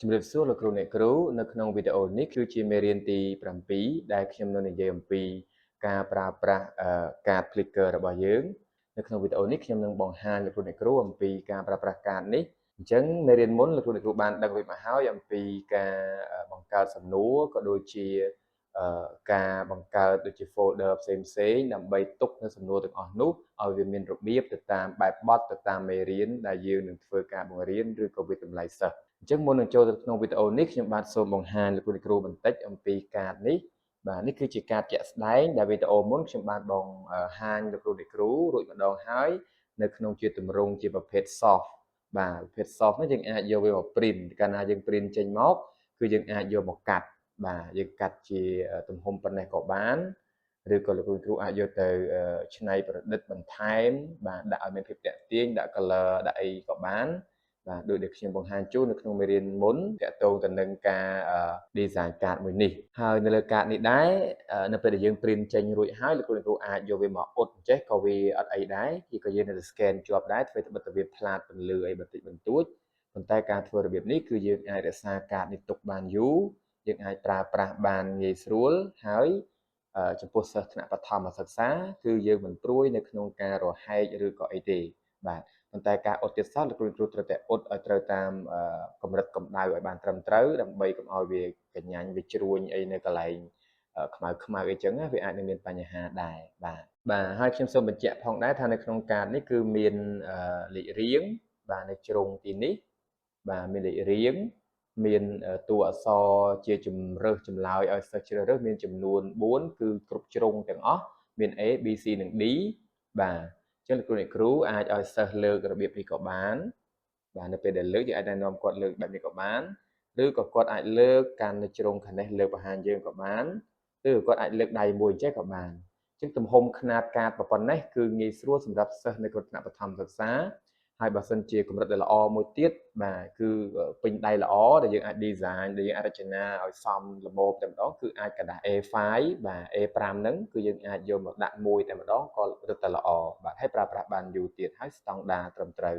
ជំរាបសួរលោកគ្រូអ្នកគ្រូនៅក្នុងវីដេអូនេះគឺជាមេរៀនទី7ដែលខ្ញុំនឹងនិយាយអំពីការប្រើប្រាស់កាត Plickers របស់យើងនៅក្នុងវីដេអូនេះខ្ញុំនឹងបង្ហាញលោកគ្រូអ្នកគ្រូអំពីការប្រើប្រាស់កាតនេះអញ្ចឹងមេរៀនមុនលោកគ្រូអ្នកគ្រូបានដឹងរួចមកហើយអំពីការបង្កើតសំណួរក៏ដូចជាការបង្កើតដូចជា folder ផ្សេងផ្សេងដើម្បីទុកនៅសំណួរទាំងអស់នោះឲ្យវាមានរបៀបទៅតាមបែបបទទៅតាមមេរៀនដែលយើងនឹងធ្វើការបង្រៀនឬក៏វាតម្លៃសិស្សអញ្ចឹងមុននឹងចូលទៅក្នុងវីដេអូនេះខ្ញុំបាទសូមបង្ហាញលោកគ្រូអ្នកគ្រូបន្តិចអំពីកាតនេះបាទនេះគឺជាកាតជាក់ស្ដែងដែលវីដេអូមុនខ្ញុំបានបង្ហាញលោកគ្រូអ្នកគ្រូរួចម្ដងហើយនៅក្នុងជាទម្រង់ជាប្រភេទ soft បាទប្រភេទ soft នេះយើងអាចយកវាមក print កាលណាយើង print ចេញមកគឺយើងអាចយកមកកាត់បាទយើងកាត់ជាទំហំប៉ុណ្ណេះក៏បានឬក៏លោកគ្រូគ្រូអាចយកទៅច្នៃប្រឌិតបន្ថែមបាទដាក់ឲ្យមានភាពទាក់ទាញដាក់ color ដាក់អីក៏បានបាទដូចដែលខ្ញុំបង្ហាញជូននៅក្នុងមេរៀនមុនទាក់ទងទៅនឹងការ design កាតមួយនេះហើយនៅលើកាតនេះដែរនៅពេលដែលយើង print ចេញរួចហើយលោកគ្រូគ្រូអាចយកវាមកអ៊ុតអញ្ចេះក៏វាអត់អីដែរគឺក៏យើងនៅតែ scan ជាប់ដែរធ្វើត្បិតតែវាផ្លាតពន្លឺអីបន្តិចបន្តួចប៉ុន្តែការធ្វើរបៀបនេះគឺយើងអាចរក្សាកាតនេះទុកបានយូរយើងអាចប្រើប្រាស់បានងាយស្រួលហើយចំពោះសិស្សថ្នាក់បឋមសិក្សាគឺយើងមិនព្រួយនៅក្នុងការរហែកឬក៏អីទេបាទប៉ុន្តែការអ៊ុតទៀតសោតលោកគ្រូគ្រូត្រូវតែអ៊ុតឲ្យត្រូវតាមកម្រិតកម្ដៅឲ្យបានត្រឹមត្រូវដើម្បីកុំឲ្យវាកញ្ញាញ់វាជ្រួញអីនៅកន្លែងខ្មៅខ្មៅអីចឹងវាអាចនឹងមានបញ្ហាដែរបាទបាទហើយខ្ញុំសូមបញ្ជាក់ផងដែរថានៅក្នុងកាតនេះគឺមានលេខរៀងបាទនៅជ្រុងទីនេះបាទមានលេខរៀងមានតួអក្សរជាជំរើសចម្លើយឲ្យសិស្សជ្រើសរើសមានចំនួន4គឺគ្រប់ជ្រុងទាំងអស់មាន A B C និង D បាទចឹងលោកគ្រូអ្នកគ្រូអាចឲ្យសិស្សលើករបៀបនេះក៏បានបាទនៅពេលដែលលើកយើងអាចណែនាំគាត់លើកបែបនេះក៏បានឬក៏គាត់អាចលើកកាន់នៅជ្រុងខាងនេះលើកបង្ហាញយើងក៏បានឬគាត់អាចលើកដៃមួយអញ្ចឹងក៏បានអញ្ចឹងទំហំខ្នាតកាតប៉ុណ្ណេះគឺងាយស្រួលសម្រាប់សិស្សនៅក្នុងថ្នាក់បឋមសិក្សាហើយបើសិនជាកម្រិតដែលល្អមួយទៀតបាទគឺពេញដៃល្អដែលយើងអាច design ដែលយើងអាចរចនាឲ្យសមល្មមតែម្ដងគឺអាចក្រដាស A5 បាទ A5 ហ្នឹងគឺយើងអាចយកមកដាក់មួយតែម្ដងក៏រឹតតែល្អបាទហើយប្រើប្រាស់បានយូរទៀតហើយស្តង់ដាត្រឹមត្រូវ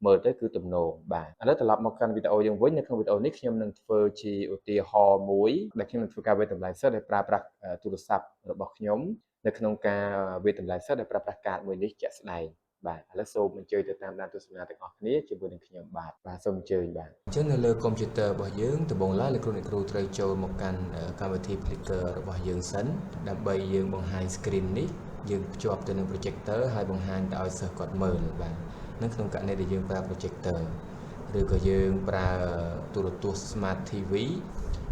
មើលទៅគឺទំនងបាទឥឡូវត្រឡប់មកកាន់វីដេអូយើងវិញនៅក្នុងវីដេអូនេះខ្ញុំនឹងធ្វើជាឧទាហរណ៍មួយដែលខ្ញុំនឹងធ្វើការវាយតម្លៃសិស្សដែលប្រើប្រាស់ទូរស័ព្ទរបស់ខ្ញុំនៅក្នុងការវាយតម្លៃសិស្សដែលប្រើប្រាស់កាតមួយនេះជាក់ស្ដែងបាទឥឡូវសូមអញ្ជើញទៅតាមដានទស្សនាទាំងអស់គ្នាជាមួយនឹងខ្ញុំបាទបាទសូមអញ្ជើញបាទ អញ្ចឹងនៅលើកុំព្យូទ័ររបស់យើងដំបូងឡើយលោកគ្រូអ្នកគ្រូត្រូវចូលមកកាន់កម្មវិធី Plickers របស់យើងសិនដើម្បីយើងបង្ហាញ screen នេះយើងភ្ជាប់ទៅនឹង projector ហើយបង្ហាញទៅឲ្យសិស្សគាត់មើលបាទនឹងក្នុងករណីដែលយើងប្រើ projector ឬក៏យើងប្រើទូរទស្សន៍ Smart TV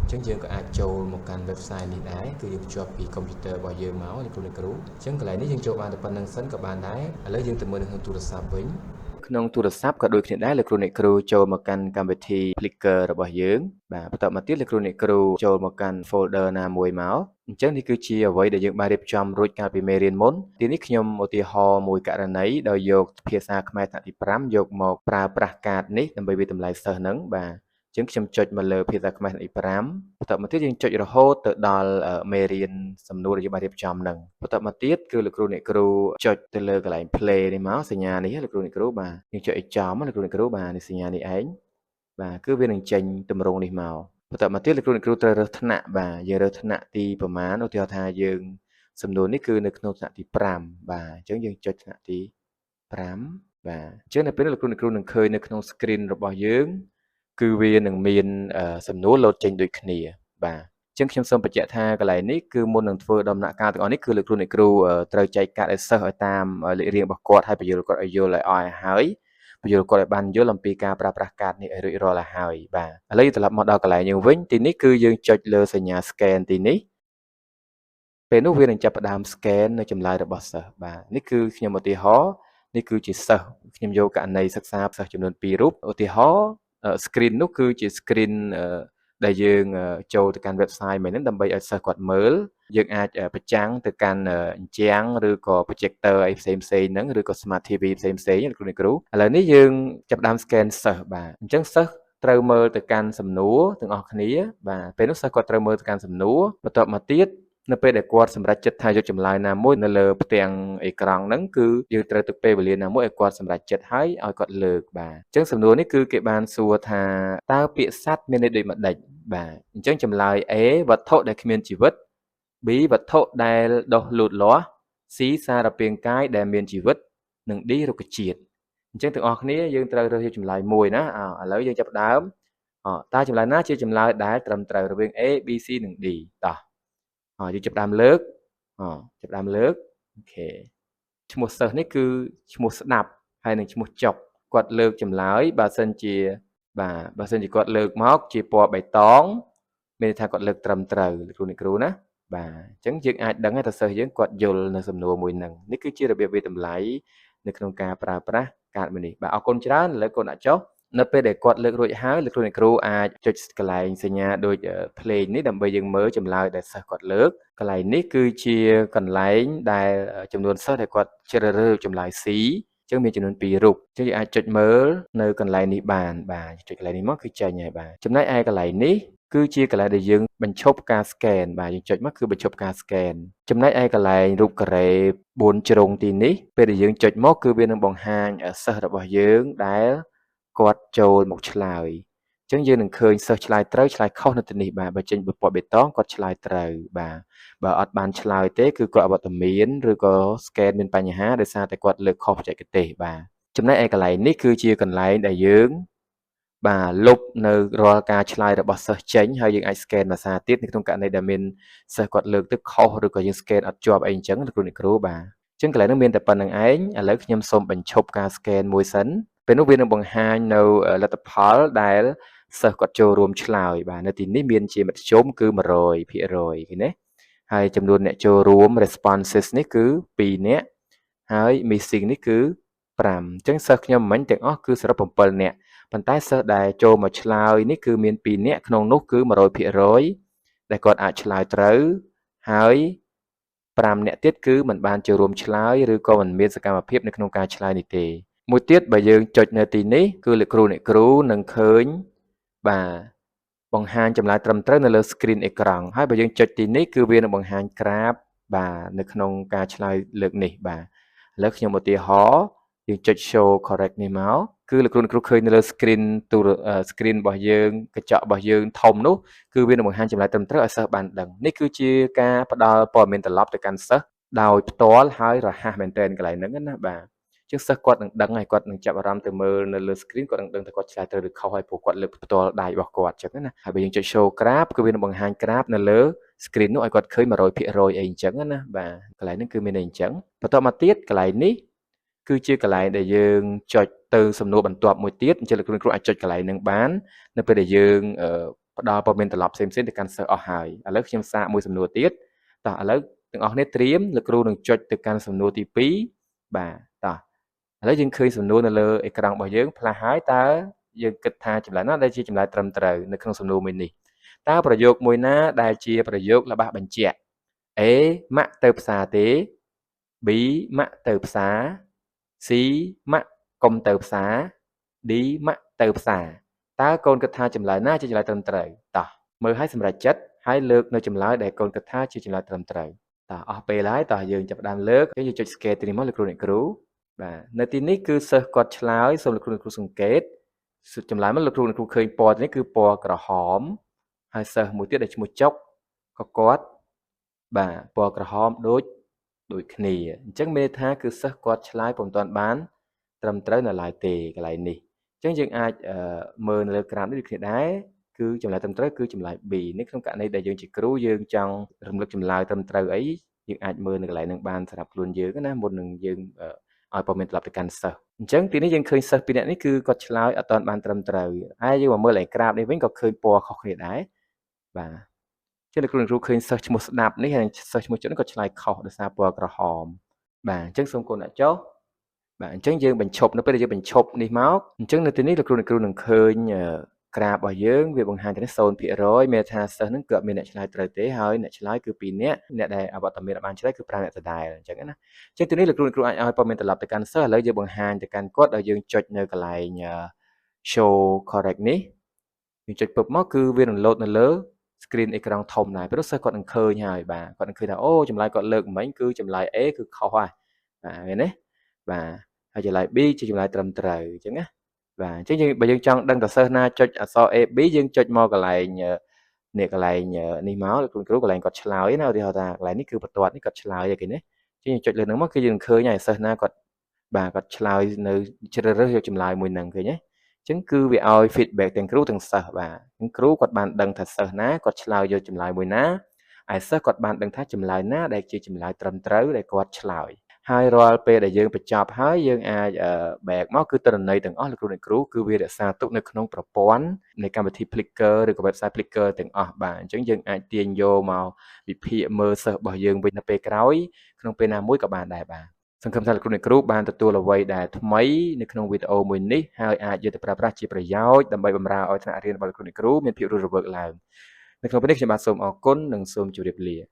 អញ្ចឹងយើងក៏អាចចូលមកកាន់ website នេះដែរគឺយើងភ្ជាប់ពីកុំព្យូទ័ររបស់យើងមកលោកគ្រូអ្នកគ្រូអញ្ចឹងកន្លែងនេះយើងចូលបានតែប៉ុណ្្នឹងសិនក៏បានដែរឥឡូវយើងទៅមើលនៅក្នុងទូរស័ព្ទវិញ ក្នុងទូរស័ព្ទក៏ដូចគ្នាដែរលោកគ្រូអ្នកគ្រូចូលមកកាន់កម្មវិធី Plickers របស់យើងបាទបន្តមកទៀតលោកគ្រូអ្នកគ្រូចូលមកកាន់ folder ណាមួយមកអញ្ចឹងនេះគឺជាអ្វីដែលយើងបានរៀបចំរួចកាលពីមេរៀនមុនទីនេះខ្ញុំឧទាហរណ៍មួយករណីដោយយកភាសាខ្មែរថ្នាក់ទី5យកមកប្រើប្រាស់កាតនេះដើម្បីវាយតម្លៃសិស្សហ្នឹងបាទអញ្ចឹងខ្ញុំចុចមកលើភាសាខ្មែរថ្នាក់ទី5បន្តមកទៀតយើងចុចរហូតទៅដល់មេរៀនសំណួរដែលយើងបានរៀបចំហ្នឹងបន្តមកទៀតគឺលោកគ្រូអ្នកគ្រូចុចទៅលើកន្លែង play នេះមកសញ្ញានេះលោកគ្រូអ្នកគ្រូបាទយើងចុចឲ្យចំលោកគ្រូអ្នកគ្រូបាទនេះសញ្ញានេះឯងបាទគឺវានឹងចេញទម្រង់នេះមកបន្តមកទៀតលោកគ្រូអ្នកគ្រូត្រូវរើសថ្នាក់បាទយើងរើសថ្នាក់ទីប្រមាណឧទាហរណ៍ថាយើងសំណួរនេះគឺនៅក្នុងថ្នាក់ទី5បាទអញ្ចឹងយើងចុចថ្នាក់ទី5បាទអញ្ចឹងនៅពេលនេះលោកគ្រូអ្នកគ្រូនឹងឃើញនៅក្នុង screen របស់យើងគឺវានឹងមានសំណួរលោតចេញដូចគ្នាបាទអញ្ចឹងខ្ញុំសូមបញ្ជាក់ថាកន្លែងនេះគឺមុននឹងធ្វើដំណាក់កាលទាំងអស់នេះគឺលោកគ្រូអ្នកគ្រូត្រូវចែកកាតឲ្យសិស្សឲ្យតាមលេខរៀងរបស់គាត់ហើយពន្យល់គាត់ឲ្យយល់ឲ្យអស់ឲ្យហើយពន្យល់គាត់ឲ្យបានយល់អំពីការប្រើប្រាស់កាតនេះឲ្យរួចរាល់ឲ្យហើយបាទឥឡូវយើងត្រឡប់មកដល់កន្លែងយើងវិញទីនេះគឺយើងចុចលើសញ្ញា scan ទីនេះពេលនោះវានឹងចាប់ផ្ដើម scan នៅចម្លើយរបស់សិស្សបាទនេះគឺខ្ញុំឧទាហរណ៍នេះគឺជាសិស្សខ្ញុំយកករណីសិក្សាសិស្សចំនួន2រូបឧទាហរណ៍ screen នោះគឺជា screen ដែលយើងចូលទៅកាន់ website មួយហ្នឹងដើម្បីឲ្យសិស្សគាត់មើលយើងអាចបញ្ចាំងទៅកាន់អញ្ចាំងឬក៏ projector អីផ្សេងផ្សេងហ្នឹងឬក៏ smart TV ផ្សេងផ្សេងលោកគ្រូអ្នកគ្រូឥឡូវនេះយើងចាប់ផ្ដើម scan សិស្សបាទអញ្ចឹងសិស្សត្រូវមើលទៅកាន់សំណួរទាំងអស់គ្នាបាទពេលនោះសិស្សគាត់ត្រូវមើលទៅកាន់សំណួរបន្ទាប់មកទៀត នៅពេលដែលគាត់សម្រេចចិត្តថាយកចម្លើយណាមួយនៅលើផ្ទាំងអេក្រង់ហ្នឹងគឺយើងត្រូវទុកពេលវេលាណាមួយឲ្យគាត់សម្រេចចិត្តហើយឲ្យគាត់លើកបាទអញ្ចឹងសំណួរនេះគឺគេបានសួរថាតើពាក្យសត្វមានន័យដូចម្ដេចបាទអញ្ចឹងចម្លើយ A វត្ថុដែលគ្មានជីវិត B វត្ថុដែលដុះលូតលាស់ C សារពាង្គកាយដែលមានជីវិតនិង D រុក្ខជាតិអញ្ចឹងទាំងអស់គ្នាយើងត្រូវរើសយកចម្លើយមួយណាឥឡូវយើងចាប់ផ្ដើមតើចម្លើយណាជាចម្លើយដែលត្រឹមត្រូវរវាង A B C និង D តោះយើងចាប់ផ្ដើមលើកចាប់ផ្ដើមលើកអូខេឈ្មោះសិស្សនេះគឺឈ្មោះស្ដាប់ហើយនិងឈ្មោះចុកគាត់លើកចម្លើយបើសិនជាបាទបើសិនជាគាត់លើកមកជាពណ៌បៃតងមានន័យថាគាត់លើកត្រឹមត្រូវលោកគ្រូអ្នកគ្រូណាបាទអញ្ចឹងយើងអាចដឹងថាសិស្សយើងគាត់យល់នៅសំណួរមួយហ្នឹងនេះគឺជារបៀបវាតម្លៃនៅក្នុងការប្រើប្រាស់កាតមួយនេះបាទអរគុណច្រើនឥឡូវកូនដាក់ចុះនៅពេលដែលគាត់លើករួចហើយលោកគ្រូអ្នកគ្រូអាចចុចកន្លែងសញ្ញាដូចភ្លេងនេះដើម្បីយើងមើលចម្លើយដែលសិស្សគាត់លើកកន្លែងនេះគឺជាកន្លែងដែលចំនួនសិស្សដែលគាត់ជ្រើសរើសចម្លើយ C អញ្ចឹងមានចំនួន2រូបអញ្ចឹងយើងអាចចុចមើលនៅកន្លែងនេះបានបាទចុចកន្លែងនេះមកគឺចេញហើយបាទចំណែកឯកន្លែងនេះគឺជាកន្លែងដែលយើងបញ្ឈប់ការ scan បាទយើងចុចមកគឺបញ្ឈប់ការ scan ចំណែកឯកន្លែងរូបការ៉េ4ជ្រុងទីនេះពេលដែលយើងចុចមកគឺវានឹងបង្ហាញសិស្សរបស់យើងដែលគាត់ចូលមកឆ្លើយអញ្ចឹងយើងនឹងឃើញសិស្សឆ្លើយត្រូវឆ្លើយខុសនៅទីនេះបាទបើចេញពណ៌បៃតងគាត់ឆ្លើយត្រូវបាទបើអត់បានឆ្លើយទេគឺគាត់អវត្តមានឬក៏ scan មានបញ្ហាដោយសារតែគាត់លើកខុសបច្ចេកទេសបាទចំណែកឯកន្លែងនេះគឺជាកន្លែងដែលយើងបាទលុបនៅរាល់ការឆ្លើយរបស់សិស្សចេញហើយយើងអាច scan ភាសាទៀតនៅក្នុងករណីដែលមានសិស្សគាត់លើកទៅខុសឬក៏យើង scan អត់ជាប់អីអញ្ចឹងលោកគ្រូអ្នកគ្រូបាទអញ្ចឹងកន្លែងនោះមានតែប៉ុណ្្នឹងឯងឥឡូវខ្ញុំសូមបញ្ឈប់ការ scan មួយសិនពេលនោះវានឹងបង្ហាញនៅលទ្ធផលដែលសិស្សគាត់ចូលរួមឆ្លើយបាទនៅទីនេះមានជាមធ្យមគឺ100%ឃើញទេហើយចំនួនអ្នកចូលរួម responses នេះគឺ2នាក់ហើយ missing នេះគឺ5អញ្ចឹងសិស្សខ្ញុំមិញទាំងអស់គឺសរុប7នាក់ប៉ុន្តែសិស្សដែលចូលមកឆ្លើយនេះគឺមាន2នាក់ក្នុងនោះគឺ100%ដែលគាត់អាចឆ្លើយត្រូវហើយ5នាក់ទៀតគឺមិនបានចូលរួមឆ្លើយឬក៏មិនមានសកម្មភាពនៅក្នុងការឆ្លើយនេះទេមួយទៀតបើយើងចុចនៅទីនេះគឺលោកគ្រូអ្នកគ្រូនឹងឃើញបាទបង្ហាញចម្លើយត្រឹមត្រូវនៅលើ screen អេក្រង់ហើយបើយើងចុចទីនេះគឺវានឹងបង្ហាញក្រាបបាទនៅក្នុងការឆ្លើយលើកនេះបាទឥឡូវខ្ញុំឧទាហរណ៍យើងចុច show correct នេះមកគឺលោកគ្រូអ្នកគ្រូឃើញនៅលើ screen ទូ screen របស់យើងកញ្ចក់របស់យើងធំនោះគឺវានឹងបង្ហាញចម្លើយត្រឹមត្រូវឲ្យសិស្សបានដឹងនេះគឺជាការផ្ដល់ព័ត៌មានត្រឡប់ទៅកាន់សិស្សដោយផ្ទាល់ហើយរហ័សមែនទែនកន្លែងហ្នឹងណាបាទជាងសិស្សគាត់នឹងដឹងហើយគាត់នឹងចាប់អារម្មណ៍ទៅមើលនៅលើ screen គាត់នឹងដឹងថាគាត់ឆ្លើយត្រូវឬខុសហើយព្រោះគាត់លើកផ្ទាល់ដៃរបស់គាត់ចឹងណាហើយបើយើងចុច show ក្រាបគឺវានឹងបង្ហាញក្រាបនៅលើ screen នោះឲ្យគាត់ឃើញ100%អីអញ្ចឹងណាបាទកន្លែងហ្នឹងគឺមានន័យអញ្ចឹងបន្តមកទៀតកន្លែងនេះគឺជាកន្លែងដែលយើងចុចទៅសំណួរបន្ទាប់មួយទៀតអញ្ចឹងលោកគ្រូអាចចុចកន្លែងហ្នឹងបាននៅពេលដែលយើងផ្ដល់ព័ត៌មានត្រឡប់ផ្សេងៗទៅកាន់សិស្សអស់ហើយឥឡូវខ្ញុំសាកមួយសំណួរទៀតតោះឥឡូវទាំងអស់គ្នាត្រៀមលោកគ្រូនឹងចុចទៅកាន់សំណួរទី2បាទតោះឥឡូវយើងឃើញសំណួរនៅលើអេក្រង់របស់យើងផ្លាស់ហើយតើយើងគិតថាចម្លើយណាដែលជាចម្លើយត្រឹមត្រូវនៅក្នុងសំណួរមួយនេះតើប្រយោគមួយណាដែលជាប្រយោគល្បះបញ្ជាក់ A ម៉ាក់ទៅផ្សារទេ B ម៉ាក់ទៅផ្សារ C ម៉ាក់កុំទៅផ្សារ D ម៉ាក់ទៅផ្សារតើកូនគិតថាចម្លើយណាជាចម្លើយត្រឹមត្រូវតោះមើលឲ្យសម្រេចចិត្តហើយលើកនៅចម្លើយដែលកូនគិតថាជាចម្លើយត្រឹមត្រូវតោះអស់ពេលហើយតោះយើងចាប់ផ្ដើមលើកយើងចុច scan ទីនេះមកលោកគ្រូអ្នកគ្រូបាទនៅទីនេះគឺសិស្សគាត់ឆ្លើយសូមលោកគ្រូអ្នកគ្រូសង្កេតចម្លើយមកលោកគ្រូអ្នកគ្រូឃើញពណ៌នេះគឺពណ៌ក្រហមហើយសិស្សមួយទៀតដែលឈ្មោះចុកក៏គាត់បាទពណ៌ក្រហមដូចគ្នាអញ្ចឹងមានន័យថាគឺសិស្សគាត់ឆ្លើយពុំទាន់បានត្រឹមត្រូវនៅឡើយទេកន្លែងនេះអញ្ចឹងយើងអាចមើលនៅលើក្រាបនេះដូចគ្នាដែរគឺចម្លើយត្រឹមត្រូវគឺចម្លើយ B នេះក្នុងករណីដែលយើងជាគ្រូយើងចង់រំលឹកចម្លើយត្រឹមត្រូវអីយើងអាចមើលនៅកន្លែងហ្នឹងបានសម្រាប់ខ្លួនយើងណាមុននឹងយើងឲ្យព័ត៌មានត្រឡប់ទៅកាន់សិស្សអញ្ចឹងទីនេះយើងឃើញសិស្សពីរនាក់នេះគឺគាត់ឆ្លើយអត់ទាន់បានត្រឹមត្រូវហើយយើងមកមើលឯក្រាបនេះវិញក៏ឃើញពណ៌ខុសគ្នាដែរបាទចឹងលោកគ្រូអ្នកគ្រូឃើញសិស្សឈ្មោះស្ដាប់នេះហើយសិស្សឈ្មោះចុកនេះក៏ឆ្លើយខុសដោយសារពណ៌ក្រហមបាទអញ្ចឹងសូមកូនដាក់ចុះបាទអញ្ចឹងយើងបញ្ឈប់នៅពេលដែលយើងបញ្ឈប់នេះមកអញ្ចឹងនៅទីនេះលោកគ្រូអ្នកគ្រូនឹងឃើញក្រាបរបស់យើងវាបង្ហាញទៅនេះ0%មានថាសិស្សហ្នឹងគឺអត់មានអ្នកឆ្លើយត្រូវទេហើយអ្នកឆ្លើយគឺ2នាក់អ្នកដែលអវត្តមានបានឆ្លើយគឺ5អ្នកដដែលអញ្ចឹងណាអញ្ចឹងទីនេះលោកគ្រូអ្នកគ្រូអាចឲ្យព័ត៌មានត្រឡប់ទៅកាន់សិស្សឥឡូវយើងបង្ហាញទៅកាន់គាត់ដោយយើងចុចនៅកន្លែង show correct នេះយើងចុចពឹបមកគឺវានឹងលោតនៅលើ screen អេក្រង់ធំដែរព្រោះសិស្សគាត់នឹងឃើញហើយបាទគាត់នឹងឃើញថាអូចម្លើយគាត់លើកមិញគឺចម្លើយ A គឺខុសហើយបាទឃើញទេបាទហើយចម្លើយ B ជាចម្លើយត្រឹមត្រូវអញ្ចឹងណាបាទអញ្ចឹងយើងបើយើងចង់ដឹងតើសិស្សណាចុចអក្សរ A B យើងចុចមកកន្លែងនេះកន្លែងនេះមកលោកគ្រូកន្លែងគាត់ឆ្លើយណាឧទាហរណ៍ថាកន្លែងនេះគឺបន្ទាត់នេះគាត់ឆ្លើយហើយឃើញទេអញ្ចឹងយើងចុចលើហ្នឹងមកគឺយើងឃើញហើយសិស្សណាគាត់បាទគាត់ឆ្លើយនៅជ្រើសរើសយកចម្លើយមួយហ្នឹងឃើញទេអញ្ចឹងគឺវាឲ្យ feedback ទាំងគ្រូទាំងសិស្សបាទអញ្ចឹងគ្រូគាត់បានដឹងថាសិស្សណាគាត់ឆ្លើយយកចម្លើយមួយណាឯសិស្សគាត់បានដឹងថាចម្លើយណាដែលជាចម្លើយត្រឹមត្រូវដែលគាត់ឆ្លើយហើយរាល់ពេលដែលយើងបញ្ចប់ហើយយើងអាច back មកគឺទិន្នន័យទាំងអស់លោកគ្រូអ្នកគ្រូគឺវារក្សាទុកនៅក្នុងប្រព័ន្ធនៃកម្មវិធី Plickers ឬក៏ website Plickers ទាំងអស់បាទអញ្ចឹងយើងអាចទាញយកមកវិភាគមើលសិស្សរបស់យើងវិញនៅពេលក្រោយក្នុងពេលណាមួយក៏បានដែរបាទសង្ឃឹមថាលោកគ្រូអ្នកគ្រូបានទទួលអ្វីដែលថ្មីនៅក្នុងវីដេអូមួយនេះហើយអាចយកទៅប្រើប្រាស់ជាប្រយោជន៍ដើម្បីបម្រើឲ្យថ្នាក់រៀនរបស់លោកគ្រូអ្នកគ្រូមានភាពរស់រវើកឡើងនៅក្នុងពេលនេះខ្ញុំបាទសូមអរគុណនិងសូមជម្រាបលា។